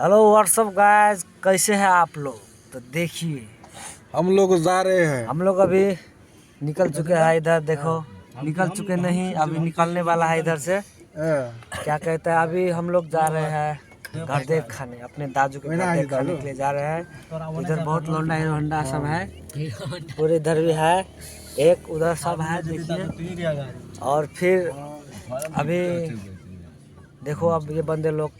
Hello what's up guys, कैसे हैं आप लोग। तो देखिए हम लोग जा रहे हैं। हम लोग अभी निकल चुके हैं इधर। देखो निकल चुके नहीं, अभी निकलने वाला है इधर से। क्या कहते हैं, अभी हम लोग जा रहे हैं घर देख खाने, अपने दादू के घर देख खाने के लिए जा रहे हैं। इधर बहुत लौंडा हीरो होंडा सब है, पूरे इधर भी है, एक उधर सब है देखिए। और फिर अभी देखो अब ये बंदे लोग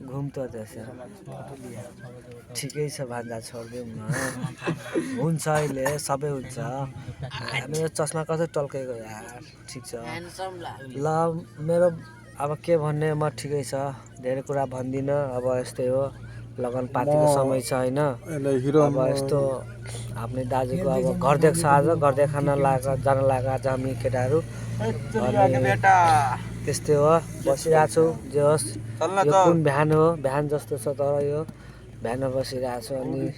घूमते ठिकै छ भान्जा छोडिदिउँ न। हुन्छ अहिले सबै हुन्छ। मेरो चस्मा कसै टल्केको यार। ठिक छ ल, मेरो अब के भन्ने, म ठिकै छ, धेरै कुरा भन्दिनँ। अब यस्तै हो, लगनपातीको समय छ होइन। अब यस्तो आफ्नै दाजुको अब घर देख्छ, आज घर देखान जान लाग्यो आज हामी केटाहरू। त्यस्तै हो, बसिरहेको छु। जे होस् यो कुन बिहान हो, बिहान जस्तो छ, तर यो बिहान बसिरहेको छु। अनि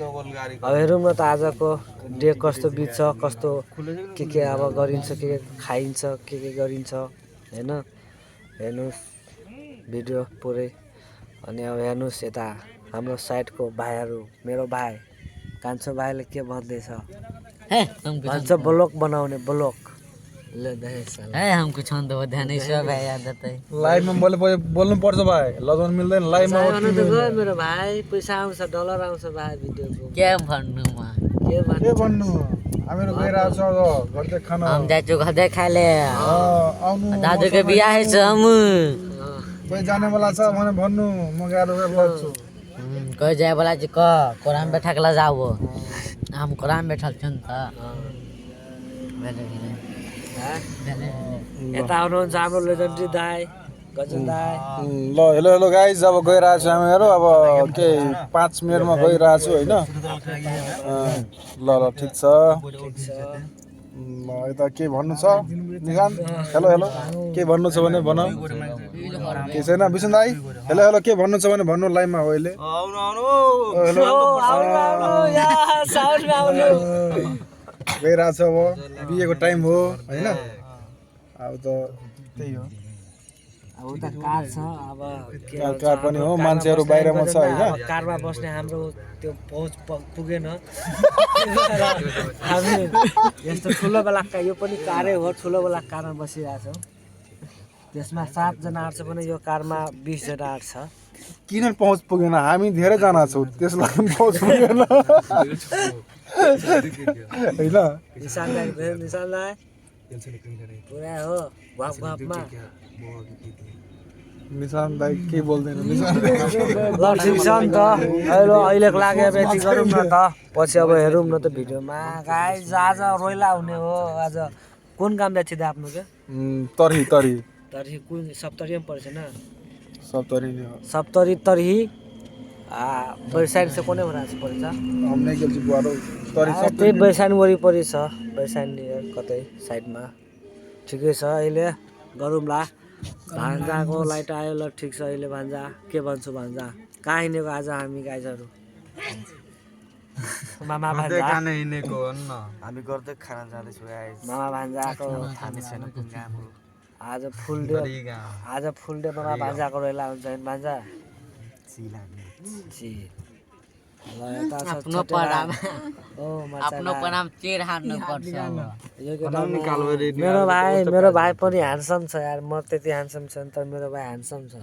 अब हेरौँ न त आजको डे कस्तो बित्छ, कस्तो के अब गरिन्छ, के खाइन्छ, के गरिन्छ होइन। हेर्नुहोस् भिडियो पुरै। अनि अब हेर्नुहोस् यता हाम्रो साइडको भाइहरू, मेरो भाइ कान्छो भाइले के भन्दैछ भन्छ, ब्लग बनाउने ब्लग। हमको छन् त ध्यानै छ भाइ, आदत है लाइभमा बोल्नु पर्छ भाइ, लजाउन मिल्दैन लाइभमा। मेरो भाइ पैसा आउँछ, डलर आउँछ भाइ भिडियोको। के भन्नु म, के भन्नु, हामीहरू गइरहेको छ घर देख खान। हम जाछु घर देख खाले। आउनु, दाजुको बिहा है छ, हम कोही जाने वाला छ भने भन्नु, म गएर लड्छु। कोही जाए वाला चाहिँ कोराम बैठाकला जाऊ, हम कोराम बैठल छु नि त। यता आउनुहुन्छ हाम्रो लेजेन्डरी दाई, गजन दाई। ल हेलो हेलो गाइज, अब गइरहेको छु हामीहरू। अब के 5 मिनटमा गइरहेको छु होइन। ल ल ठिक छ। यता के भन्नु छ निशान? हेलो हेलो, के भन्नु छ भने भन। के छैन विष्णु दाई? हेलो हेलो, के भन्नु छ भने भन्नु, लाइभमा हो अहिले। गइरहेको छ, अब बिहेको टाइम हो होइन। अब त त्यही हो, अब उता कार छ, अब कार पनि हो, मान्छेहरू बाहिरमा छ होइन। कारमा बस्ने हाम्रो त्यो पहुँच पुगेन। हामी यस्तो ठुलो वाला, यो पनि कारै हो, ठुलो वाला कारमा बसिरहेछौँ। त्यसमा 7 जना आँट्छ भने यो कारमा 20 जना आँट्छ। किन पहुँच पुगेन? हामी धेरैजना छौँ, त्यसलाई पहुँच पुगेन होइन। निशान दाई पुरा हो घप घपमा। निशान दाई के बोल्दैन। निशान ल ठिक छ नि त, अहिलेको लागि अब यति गरौँ न त, पछि अब हेरौँ न त भिडियोमा। गाइज आज रोइला हुने हो। आज कुन काम जाइए आफ्नो के तरी तरी तरी कुन सप्तरी में पर्छ न, सप्तरी नै हो। सप्तरी तरही बैरसाइन से कोने भरा पर्छ। हम नै गेल छु बुवारो तरी सब त्यही बैरसाइन वरिपरि छ, बैरसाइन कतै साइडमा। ठिकै छ, अहिले गरौँला। भान्जाको लाइट आयो, ल ठिक छ। अहिले भान्जा के भन्छु, भान्जा कहाँ हिँडेको आज हामी गाइजहरू? मामा भान्जा खाना हिँडेको हो न, हामी गर्दै खाना जाँदैछु गाइज। मामा भान्जाको थाहा छैन कुन काम हो। आज फुल डे मामा भान्जाको रोइला हुन्छ नि भान्जा। आफ्नो पराम चेर हान्नु पर्छ। मेरो भाइ पनि ह्यान्डसम छ यार, म त्यति ह्यान्डसम छैन, तर मेरो भाइ ह्यान्डसम छ।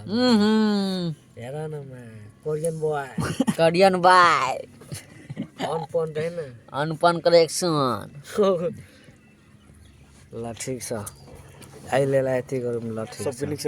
हेर न कोरियन बोय, कोरियन बोय अनपन हैन, अनपन करेक्सन। ल ठिक छ, अहिलेलाई यति गरौँ। ल ठिक छ।